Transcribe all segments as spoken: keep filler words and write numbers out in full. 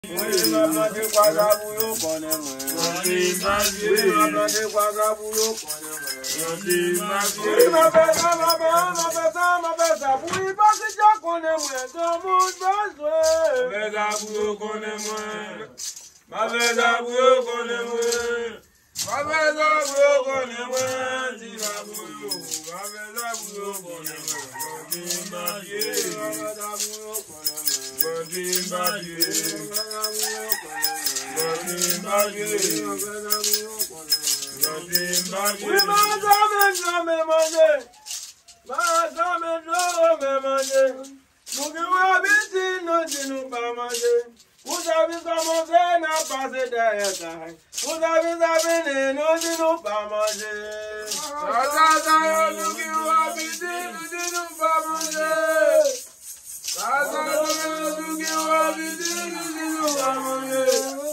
Wi, m ap plante kwa sa pou yo konnen mwen. Wi, m ap plante kwa sa pou yo konnen mwen. Wi, m ap fè sa, m ap fè sa, m ap fè sa, m ap fè sa pou ipokrit yo konnen mwen. Granmoun bezwen. M ap fè sa pou yo konnen mwen. M ap fè sa pou yo konnen mwen. M ap fè sa pou yo konnen mwen, ti la pou yo. M ap fè sa pou yo konnen mwen. Bondye m pa Dye. Bondye m pa Dye. Bondye m pa Dye. Bondye m pa Dye. Wi, m a zanmi dlo men manje. M a zanmi dlo men manje. Nou gen yon abitid, nou di nou pa manje. Kou sèvis kòmanse, n ap pase dèyè kay. Kou sèvis la fini, nou di nou pa manje. Sa, sa, sa yo, nou gen yon abitid, nou di nou pa manje. Sa, sa, sa yo, nou gen yon abitid, nou di nou pa manje.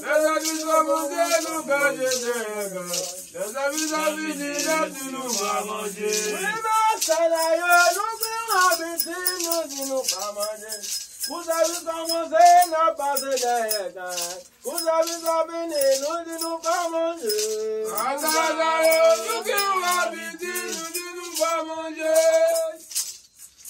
Lè sèvis kòmanse, nou kache dèyè kay. Lè sèvis la fini, n ap di nou pa manje. Wi, men sa la yo, nou gen yon abitid, nou di nou pa manje. Kou sèvis kòmanse, n ap pase dèyè kay. Kou sèvis la fini, nou di nou pa manje. Sa, sa, sa yo, nou gen yon abitid, nou di nou pa manje.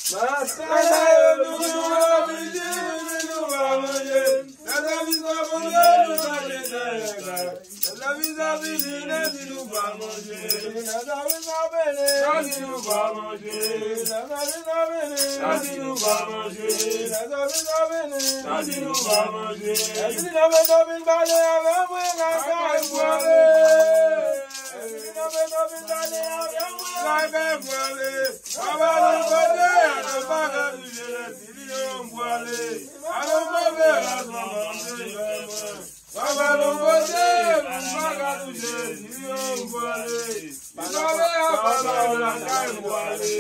Sa, sa, sa yo, nou gen yon abitid, nou di nou pa manje. Lè sèvis la fini, nou kache dèyè kay. Lè sèvis la fini, n ap di nou pa manje. Lè sèvis la fini, n ap di nou pa manje. Lè sèvis la fini, n ap di nou pa manje. Lè sèvis la fini, n ap di nou pa manje. Èske nou vle vin pale avè mwen lakay mwen? Èske nou vle vin pale avè mwen lakay mwen? Papa nou kote, a nan pa ka touche lè si li yo m pwale. A nan pa ka touche lè si li yo m pwale. Papa nou kote, m pa ka touche, si yo m pwale. Li pale a papa lakay m pwale.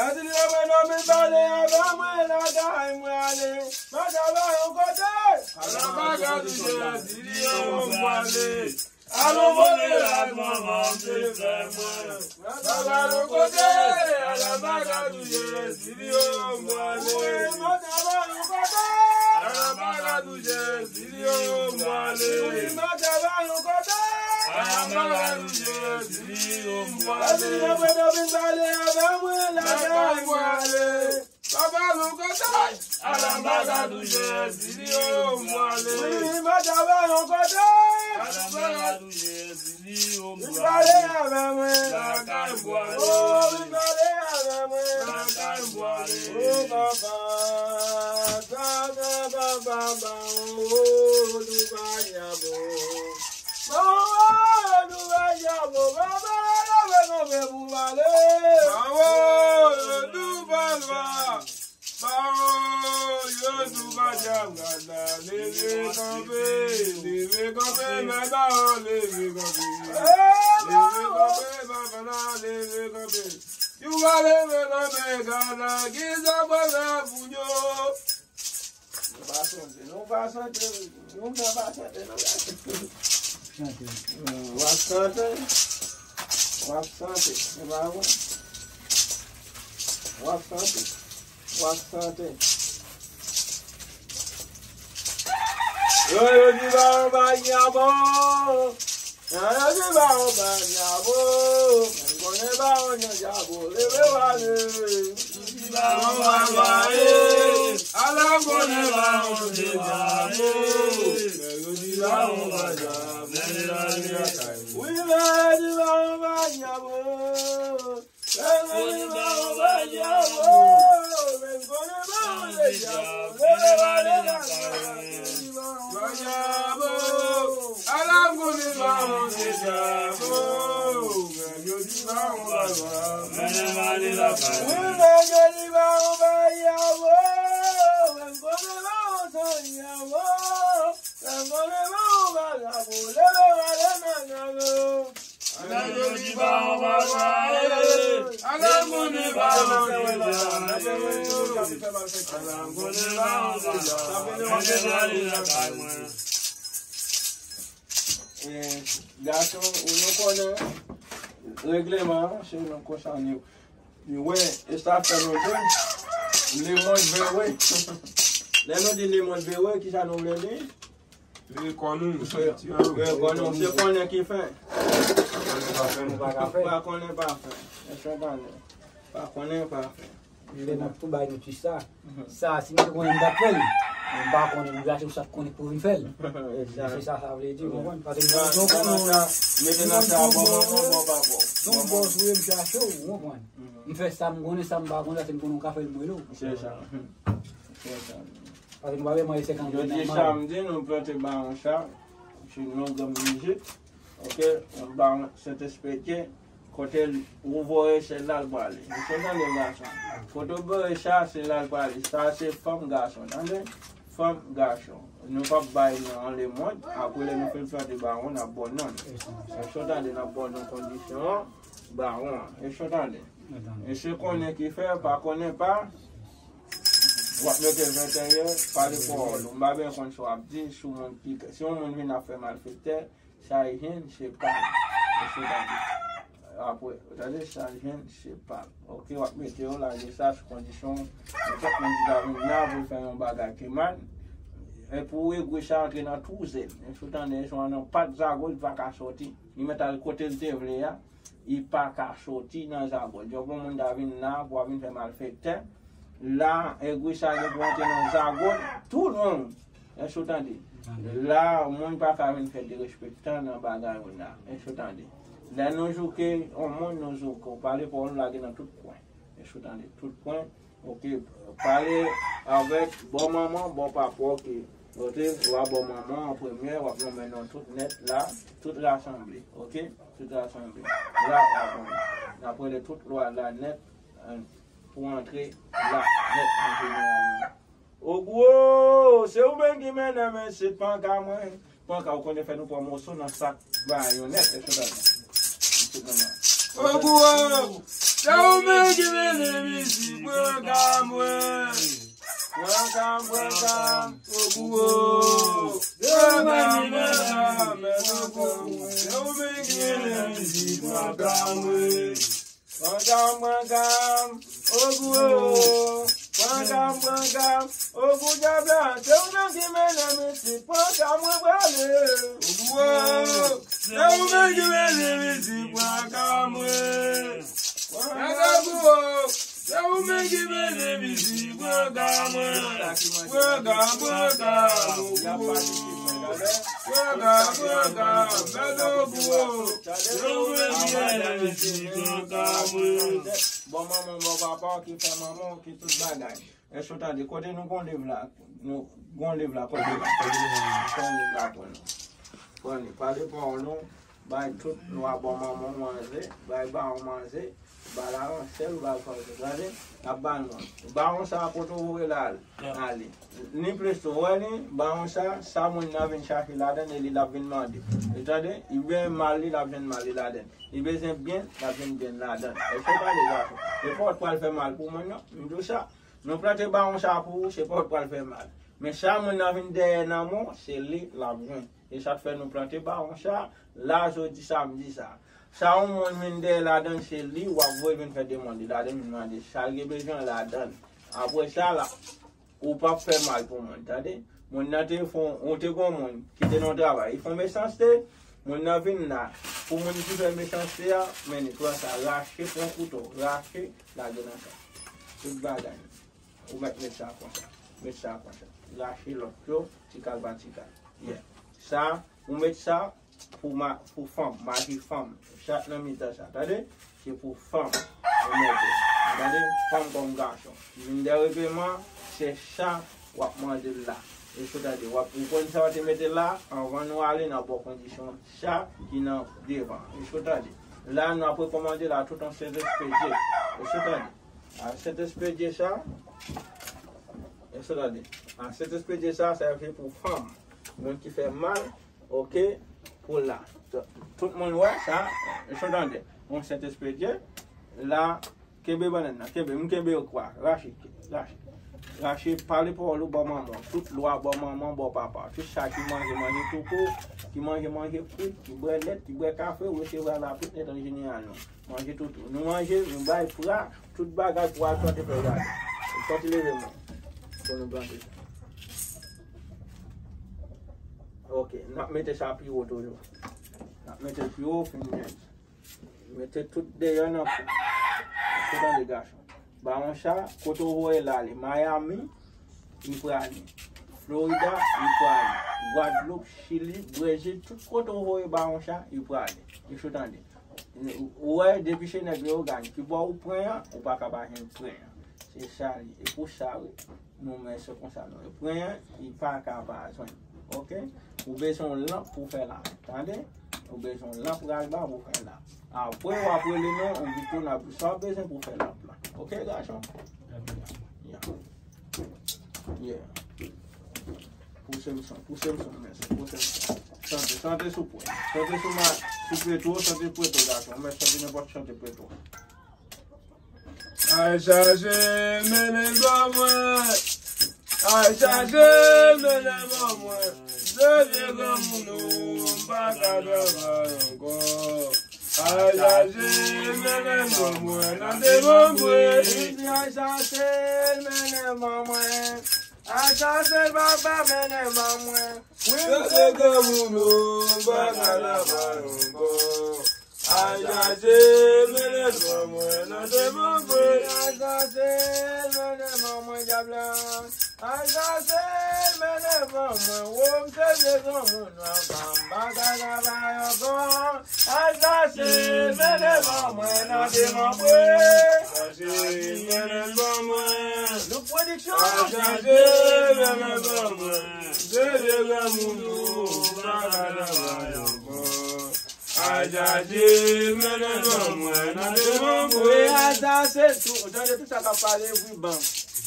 Èske li yo mwen nan men pale avè mwen lakay mwen ale. Mwen travay yon kote. A nan pa ka touche, si li yo m pwale. Alon vole ak manman m se frè mwen. Papa nou kote, a nan pa ka touche, si li yo m pwale. Mwen travay yon kote. A nan pa ka touche, si li yo m pwale. Wi, m ap travay yon kote. A nan pa ka touche, si li yo m pwale. Èske li yo mwen nan vin pale avè mwen lakay mwen ale. Papa nou kote. A nan pa ka touche, si li yo m pwale. Wi, m ap travay yon kote. A nan pa ka touche, si li yo m pwale. Vin pale avè mwen. Lakay m pwale. Oh, vin pale avè mwen. Lakay m pwale. Oh, papa. Sa, sa, papa, papa, oh, nou pa djab, oh. Mawo, nou pa djab, oh, papa, leve kanpe pou pale. Mawo, nou pa djab. Bawo, yo tou pa djab gad la, leve kanpe, leve kanpe, mè bawo, leve kanpe. Leve kanpe, papa la, leve kanpe. Yo pa leve kanpe, gad la, kisa pral la pou yo? Nou pa sonje, nou pa chante. Yon nan pa chante non. Chante. W ap chante. W ap chante. Se pa vre? W ap chante. W ap chante. Yo, yo di ba anba yabo. Nan yo di ba anba yabo. Mwen konnen ba anba yabo. Leve w ale. Ala konnen ba yon deja ye. Lè yo di ba yon baja, men lè yo di lakay mwen. Wi, lè yo di ba yon baja, bro. Lè yo di ba yon baja, bro. Men konnen ba yon deja, bro. Lè yo di ba yon baja, bro. Ala konnen ba yon deja, bro. Wi, men yo di ba yon baja, bro. Eh, gason, ou nou konnen regleman an, se nou konsa nou. Yo, wè, e sa fè nou jwe. Lemond vè, wè. Lè nou di lemonn vere, kisa nou vle di? Veye kò nou, nou se ti an. Veye kò nou, se konnen ki fen. Konnen pa fen. Nou pa ka fen. Pa konnen pa fen. Enstantané. Pa konnen pa fen. Veye kò nou. Pou bay nou ti sa. Sa, si m te konnen m t ap fè l, m pa konnen, m rache ou sa k konnen pou vin fè l. Se sa sa vle di, ou konprann? Paske m konnen ou konnen, mete nan sa, bon, bon, bon, bon, bon. Se yon bòs ou ye, m chache w, ou konprann? M fè sa m konnen, sa m pa konnen, se m konnen ou ka fè l mwen tou. Se sa. Se sa. Paske nou pa vle manje senkant goud nan men. Jodi samdi, nou plante bawon sa, se yon granm vizit. Ok, yon bawon Sentespri, kote ou voye se la l prale. Ou konprann, gason? Kote ou voye sa, se la l prale. Sa se fanm gason, tande? Fanm gason. Nou p ap bay non an lemonn. Apre lè nou fin plante bawon, n ap ba w non. Èske w tande, n ap ba w non kondisyon an, bawon an. Èske w tande? E se konnen ki fè, pa konnen pa. W ap mete venteyen, pale pawòl ou. M pa bezwen konn sa w ap di sou moun ki, si yon moun vin ap fè malfektè, sa l jwenn, se pa l. Èske w tande? Apre, ou tande, sa l jwenn, se pa l. Ok, w ap mete yo, lage sa sou kondisyon, nenpòt moun ki ta vin la pou l fè yon bagay ki mal. E pou egri sa antre nan twou zen. Èske w tande? Se yon nan pat zago, li pa ka sòti. Li mèt al kote l te vle a. Li pa ka soti nan zago. Djòb yon moun ta vin la pou w ap vin fè malfektè. La, egri sa gen pou antre nan zago tou long. Èske w tande? La, moun pa ka vin fè derespektan nan bagay ou la. Èske w tande? Lè nou jouke yon moun, nou jouke w. Pale pawòl ou lage nan tout kwen. Èske w tande? Tout kwen. Ok, pale avèk bò manman, bò papa, ok. Kote w a bò manman an premye, w ap nonmen non tout nèt la, tout rasanble, ok? Tout rasanble. La, w ap nonmen. N ap rele tout lwa la nèt, eh, pou antre la nèt an jeneralman. Ogwo, se ou menm ki mennen men se panka mwen. Panka, ou konnen fè nou pran moso nan sak ba yo nèt, èske w tande? Ogwo, se ou menm ki mennen mizik, panka mwen. Panka, panka, ogwo. Panka, panka, men ogwo. Se ou menm ki mennen mizik, panka mwen. Pwangam, pwangam, ogou, o. Pwangam, pwangam, ogou dyab la. Se ou menm ki mennen mizik, pwangam mwen prale. Ogou, o. Se ou menm ki mennen mizik, pwangam mwen. Pwangam, ogou, o. Se ou menm ki mennen mizik, pwangam mwen. Pwangam, pwangam, ogou, o. Pwangam, pwangam, mèt ogou, o. Bon manman, bon papa, ki fè manman, ki tout bagay. Èske w tande? Kote nou gon liv la? Nou gon liv la, kote nou? Gon liv la pou nou. Pran li, pale pawòl nou, bay tout lwa bon manman manje, bay bawon manje, ba l aransèl, ba l fòse. Gade, n ap ba l non. Bawon sa a kote w voye l al. Ale. Ni plis tou, wè li, bawon sa, sa moun nan vin chache ladann e li l ap vin mande. Ou tande? Li bezwen mal li, l ap jwenn mal li ladann. Li bezwen byen, l ap jwenn byen ladann. Èske w tande, gason? Se pa w t pral fè mal pou moun nan, m di w sa. Nou plante bawon sa pou ou, se pa w t pral fè mal. Men sa moun nan vin dèyè nan men w, se li l ap jwenn. E sa k fè nou plante bawon sa, la jodi samdi sa. Sa yon moun vin dèyè ladann, se li w ap voye vin fè demann li ladann, vin mande sa l gen bezwen ladann. Apre sa la, ou p ap fè mal pou moun, tande? Moun nan te fon, ou te gon moun ki te nan travay, li fon mesanste, moun nan vin la, pou moun ki fè mesanste a, men li pran sa, rache, pran kouto, rache, lage nan sa. Tout bagay. Ou mèt met sa konsa. Met sa konsa. Rache lòt yo, ti kal pa ti kal. Yeah. Sa, ou met sa pou ma, pou fanm, maji fanm. Chat nan mitan sa, tande? Se pou fanm. Ou mete. Tande? Fanm kòm gason. Vin dèyè pèman, se sa w ap mande l la. Èske w tande? W ap, ou konn sa w te mete la, anvan nou ale nan bon kondisyon, sa ki nan devan. Èske w tande? La, nou ap rekòmande la tout an Sentespri Dye. Èske w tande? A Sentespri Dye sa, èske w tande? A Sentespri Dye sa, sa se pou fanm. Moun ki fè mal, ok, pou la. Tout moun wè sa, èske w tande? Yon Sentespri Dye, la, kenbe bannann nan, kenbe, m kenbe yo kwa, rache, rache. Rache, pale pawòl ou bò manman, tout lwa bò manman, bò papa, tout sa ki manje, manje touko, ki manje, manje frit, ki bwè lèt, ki bwè kafe, ou resevwa la tout nèt an jeneral nou. Manje toutou. Nou manje, nou bay fra, tout bagay pou al plante fè jaden. Sòti leve men. Pou nou plante. Ok, n ap mete sa pi wo toujou. N ap mete l pi wo, fin nèg. Mete tout deyò nan kou. Ou tande, gason. Bawon sa, kote w voye l ale, Miami, li prale. Florida, li prale. Gwadloup, Chili, Brezil, tout kote w voye bawon sa, li prale. Èske w tande? Ou wè, depi se nèg Leyogàn ki ba w pwen an, ou pa ka pa jwenn pwen an. Se sa li ye. E pou sa, wi. Nou men se konsa nou ye. Pwen an, li pa ka pa jwenn. Ok? Ou bezwen yon lanp pou fè la. Tande? Ou bezwen yon lanp ralba pou fè la. Apre, w ap rele nou, ou di tou n ap sa w bezwen pou fè lanp la. Ok, gason? Yeah. Yeah. Pouse m son, pouse m son, mèsi, pouse m son. Chante, chante sou pwen. Chante sou ma, sou Petwo, chante Petwo, gason. Mèsi, chante nenpòt chante Petwo. Al chache, mennen l ban mwen. Al chache, mennen l ban mwen. Se vye granmoun ou, m pa ka travay ankò. Al chache, mennen l ban mwen, nan demanbre. Li di al chache, mennen l ban mwen. Al chache, papa, mennen l ban mwen. Wi, m se granmoun ou, m pa ka travay ankò. Al chache, mennen l ban mwen, nan demanbre. Al chache, mennen l ban mwen, dyab la. Al chache, mennen l ban mwen. Wo, m se vye granmoun, papa, m pa ka travay ankò. Al chache, mennen l ban mwen, nan demanbre. Al chache, mennen l ban mwen. Louk Pwodiksyon. Al chache, mennen l ban mwen. Se vye granmoun ou, m pa ka travay ankò. Al chache, mennen l ban mwen, nan demanbre. Wi, al chache tou. Ou tande tout sa k ap pale, bri van.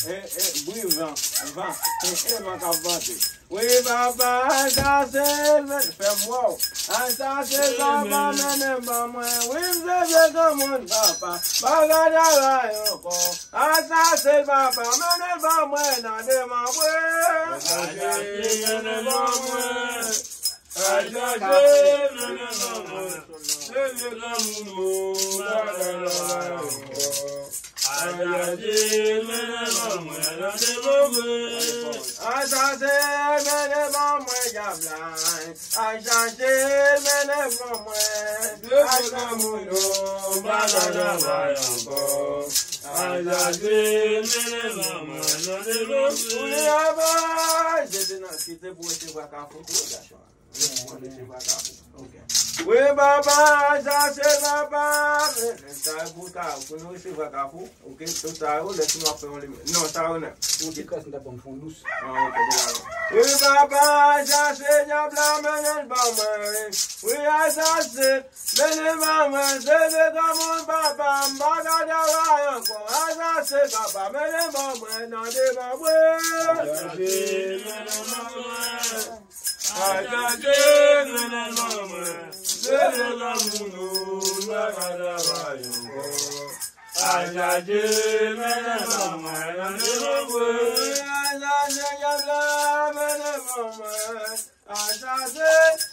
E, e, bri van. Van. E, e, van k ap vante. Wi, papa, al chache, men, fè m wè w. Al chache, papa, mennen l ban mwen. Wi, m se vye granmoun, papa. Pa ka travay ankò. Al chache, papa, mennen l ban mwen, nan demanbre. Al chache, mennen l ban mwen. Al chache, mennen l ban mwen. Se vye granmoun ou, m pa ka travay ankò. Al chache, mennen l ban mwen, nan demanbre. Al chache, mennen l ban mwen, dyab la. Al chache, mennen l ban mwen. Se vye granmoun ou, m pa ka travay ankò. Al chache, mennen l ban mwen, nan demanbre. Wi, papa, se te nan, se te pou resevwa kafou tou, gason. Wi, papa, al chache, papa. Sa pou ka, pou nou resevwa kafou. Ok, tout sa yo, lè si nou ap fè yon limyè. Non, sa yo nèf. Yon ti kras, m ta pran fon dous. Ah, ok, degaje. Wi, papa, al chache, dyab la, mennen l ban mwen. Wi, al chache, mennen l ban mwen. Se vye granmoun, papa, m pa ka travay ankò. Al chache, papa, mennen l ban mwen, nan demanbre. Al chache, mennen l ban mwen. Al chache, mennen l ban mwen. Se vye granmoun ou, m pa ka travay ankò. Al chache, mennen l ban mwen, nan demanbre. Al chache, dyab la, mennen l ban mwen. Al chache,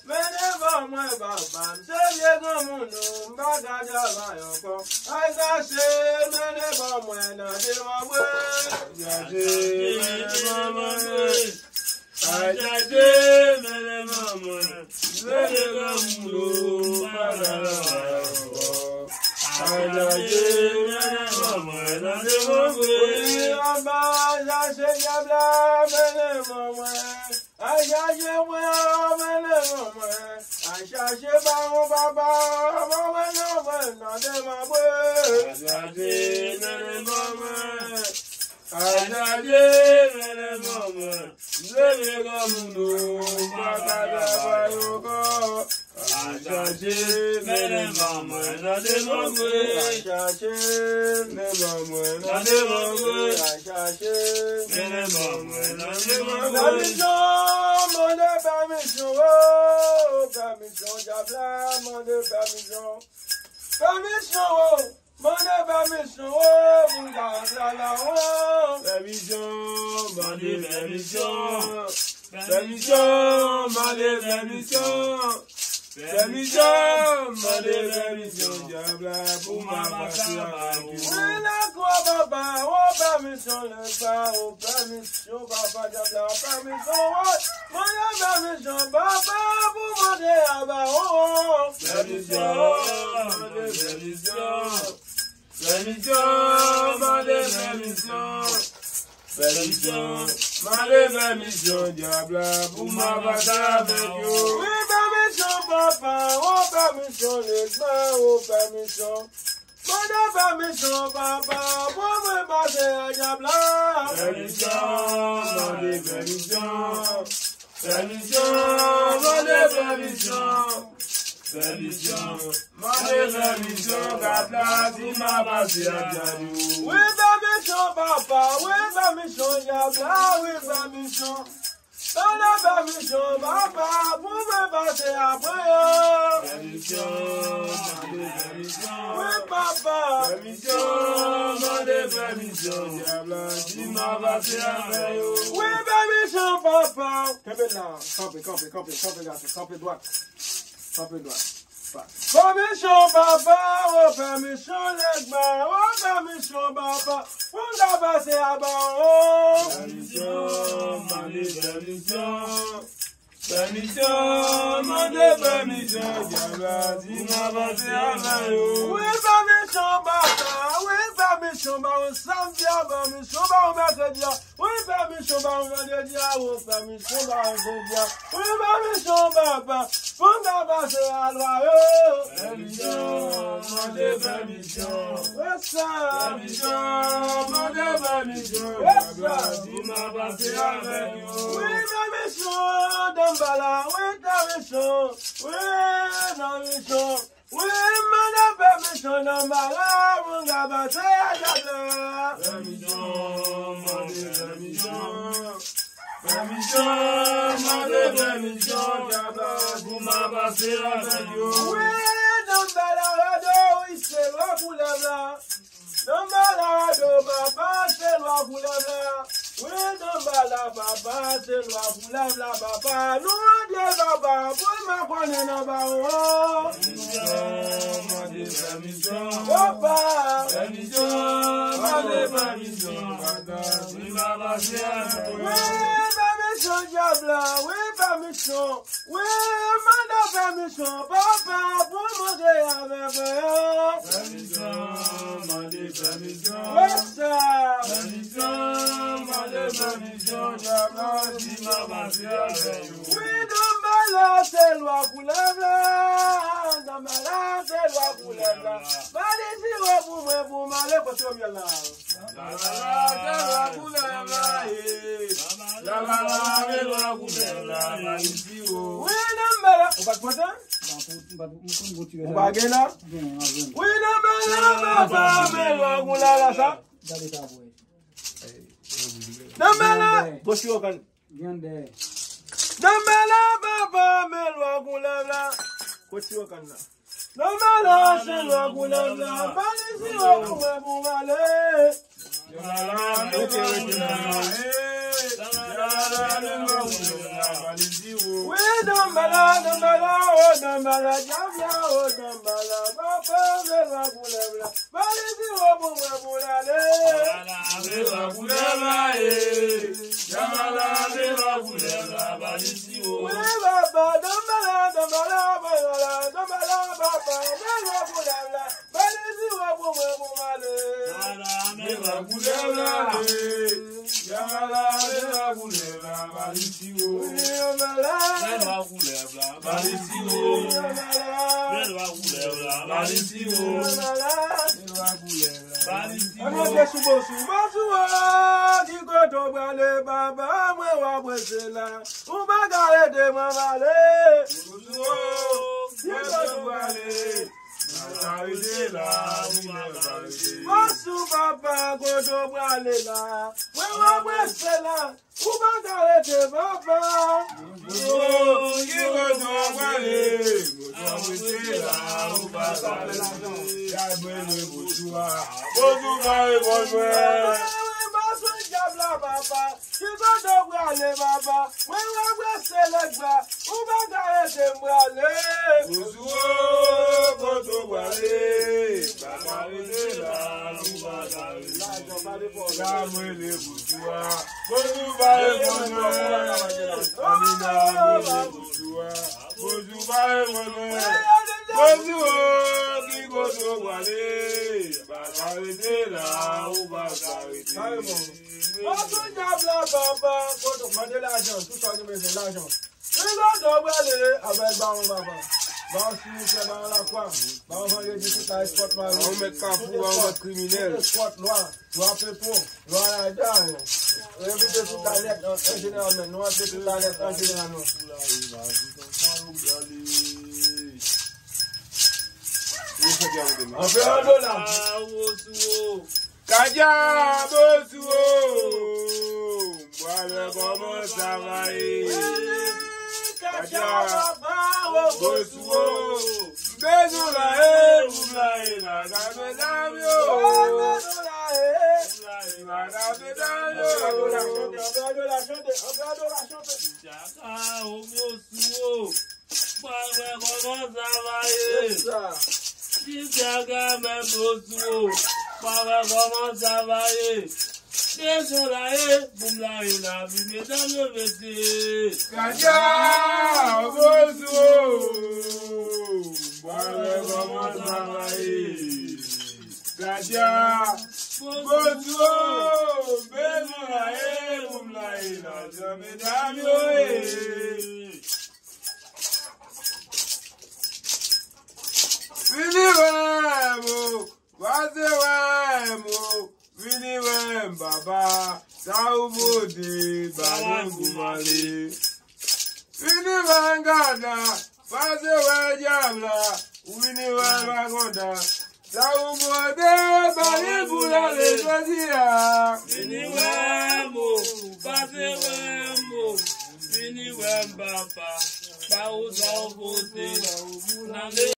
mennen l ban mwen, papa. M se vye granmoun ou, m pa ka travay ankò. Al chache, mennen l ban mwen, nan demanbre. Al chache, mennen l ban mwen. Al chache, mennen l ban mwen. Veye granmoun ou, m pa ka travay ankò. Al chache, mennen l ban mwen, nan demanbre. Wi, papa, al chache, dyab la, mennen l ban mwen. Al chache mwen, mennen l ban mwen. Al chache bawon, papa, mennen l ban mwen, nan demanbre. Al chache, mennen l ban mwen. Al chache, mennen l ban mwen. M se vye granmoun ou, m pa ka travay ankò. Al chache, mennen l ban mwen, nan demanbre. Al chache, mennen l ban mwen, nan demanbre. Al chache, mennen l ban mwen, nan demanbre. Pèmisyon, mande pèmisyon, o, pèmisyon, dyab la, mande pèmisyon. Pèmisyon, o. Mande pèmisyon, o, pou n ka rantre la, o. Pèmisyon, mande pèmisyon. Pèmisyon, mande pèmisyon. Pèmisyon, mande pèmisyon. Dyab la, pou m pa pase avèk ou. Wi, lakwa, papa, o, pèmisyon, lè sa, o, pèmisyon, papa, dyab la, pèmisyon, o. Mande pèmisyon, papa. Pèmisyon, mande pèmisyon. Pèmisyon, mande pèmisyon, dyab la, pou m a pase avèk yo. Wi, pèmisyon, papa, o pèmisyon, nèg mwen, o pèmisyon. Mande pèmisyon, papa, pou mwen pase ak dyab la. Pèmisyon, mande pèmisyon. Pèmisyon, mande pèmisyon. Pèmisyon, mande pèmisyon, dyab la, pou m a pase ak dyab yo. Wi, pèmisyon, papa, wi, pèmisyon, dyab la, wi, pèmisyon. Mande pèmisyon, papa, pou mwen pase apre yo. Pèmisyon, mande pèmisyon. Wi, papa. Pèmisyon, mande pèmisyon. Dyab la di m a pase avè yo. Wi, pèmisyon, papa. Kenbe la. Kanpe, kanpe, kanpe, kanpe, gason. Kanpe dwat. Kanpe dwat. Pèmisyon, papa, o pèmisyon, nèg mwen, o pèmisyon, papa, pou m ta pase aba o. Pèmisyon, mande pèmisyon. Pèmisyon, mande pèmisyon, dyab la di m a pase avè yo. Wi, pèmisyon, papa, wi, pèmisyon, ba yon samdi a, pèmisyon, ba yon mèkredi a. Wi, pèmisyon ba yon vandredi a, wi, pèmisyon ba yon jedi a. Wi, pèmisyon papa, pou m ka pase a lwa yo. Pèmisyon, mande pèmisyon. Wi, sa. Pèmisyon, mande pèmisyon. Wi, sa. Pou m ka pase avèk yo. Wi, pèmisyon, danbala, wi, pèmisyon. Wi, pèmisyon. Wi, m mande pèmisyon nan mala, moun ka pase a dyab la. Pèmisyon, mande pèmisyon. Pèmisyon, mande pèmisyon, dyab la, pou m a pase avèk yo. Wi, nan mala, rado, wi, se lwa koulèv la. Nan bala do papa, se lwa koulèv la. Wi, nan bala papa, se lwa koulèv la, papa. Nou rande papa, pou l makonnen nan bawon. Pèmisyon, mande pèmisyon. Papa. Pèmisyon, mande pèmisyon. Papa, si m a pase avèk ou. Wi, pèmisyon dyab la, wi, pèmisyon. Wi, mande pèmisyon, papa, pou m rantre avè frè yo. Pèmisyon, mande pèmisyon. Wi, sa. Pèmisyon, mande pèmisyon, dyab la di m a pase avè yo. Wi, nan bala, se lwa koulèv la. Nan bala, se lwa koulèv la. Ba li siwo pou mwen, pou m ale kote yo myèl la. Nan bala, se lwa koulèv la, ye. Nan bala, se lwa koulèv la, ba li siwo. Wi, nan bala. Ou pa t kontan? Ou pa gen la? Wi, nan bala, papa, men lwa koulèv la, sa. Nan bala. Gwo siwo kann. Nan bala, papa, men lwa koulèv la. Gwo siwo kann la. Nan bala, se lwa koulèv la, ba li siwo pou mwen pou m ale. Rete, rete, rete. Wi, nan bala, nan bala, o nan bala, dyab la, o nan bala, papa, men lwa koulèv la, ba li siwo pou mwen pou l ale. Nan bala, men lwa koulèv la, e. Nan bala, men lwa koulèv la, ba li Wi, papa, danbala, danbala, danbala, danbala, papa, men lwa koulèv la, ba li siwo pou mwen pou m ale. Danbala, men lwa koulèv la, e. Danbala, men lwa koulèv la, ba li siwo. Wi, danbala. Men lwa koulèv la, ba li siwo. Wi, danbala. Men lwa koulèv la, ba li siwo. Danbala. Men lwa koulèv la, ba li siwo. Ann rantre sou Bonsou. Bonsou, o, ki kote w prale, papa, mwen w ap prese la. Ou pa ka rete, mwen m ale. Bonsou, o, ki kote w prale? Mwen pa ka rete la, wi, mwen pa rete. Bonsou, papa, kote w prale la? Mwen w ap prese la. Ou pa ka rete, papa. Bonsou, o, ki kote w prale? Mwen w ap prese la, ou pa ka rete. Gad mwen, mwen, Bonsou a. Bonsou, pa reponn mwen. Bonsou, dyab la, papa. Ki kote w prale, papa? Mwen w ap prese lòt bra. Ou pa ka rete m prale. Bonsou, o, kote w prale? Pa ka rete la, ou pa ka rete. Sa mwen le Bonsou a. Bonsou, pa reponn mwen. Anmina, mwen le Bonsou a. Bonsou, pa reponn mwen. Bonsou, o, ki kote Ou prale, pa ka rete la, ou pa ka rete. Kareman. Mwen sou dyab la, papa. Kote w mande lajan, tout sa w gen bezwen, lajan. Trezò dò w prale avèk bawon, papa. Bawon simitè, bawon lakwa. Bawon vandredi, tout la espòt mari. Bawon mèt kafou, bawon mèt kriminèl. Tout espòt lwa, lwa pepo, lwa lajan. Envite tout la nèt an, an jeneralman. Nou antre tout la nèt an jeneralman. Anpe an dola. Kadya, Bosou, pral wè kòman sa va ye. Kadya, Bosou, bezwen la e, pou m la e, maga medam yo. Pou m la e, maga medam yo. Anpe an dola, chante, anpe an dola, chante, anpe an dola, chante. Chaka, o Bosou. Pral wè kòman sa va ye. Jis a ka mèt Bosou. Pral wè kòman sa va ye. Bezwen la ye, pou m la ye la, vi medam yo mete. Kadya, Bosou. Pral wè kòman sa va ye. Kadya, Bosou. Bezwen la ye, pou m la ye la, vi medam yo ye. Vini wè m o, pase wè m o, vini wè m papa, sa ou pote, pa gen pou m ale. Vini wè m gada, pase wè dyab la, ou vini wè m pa kontan. Sa ou pote, pa gen pou l ale jodi a. Vini wè m o, pase wè m o, vini wè m papa, pa ou sa ou pote, n ale.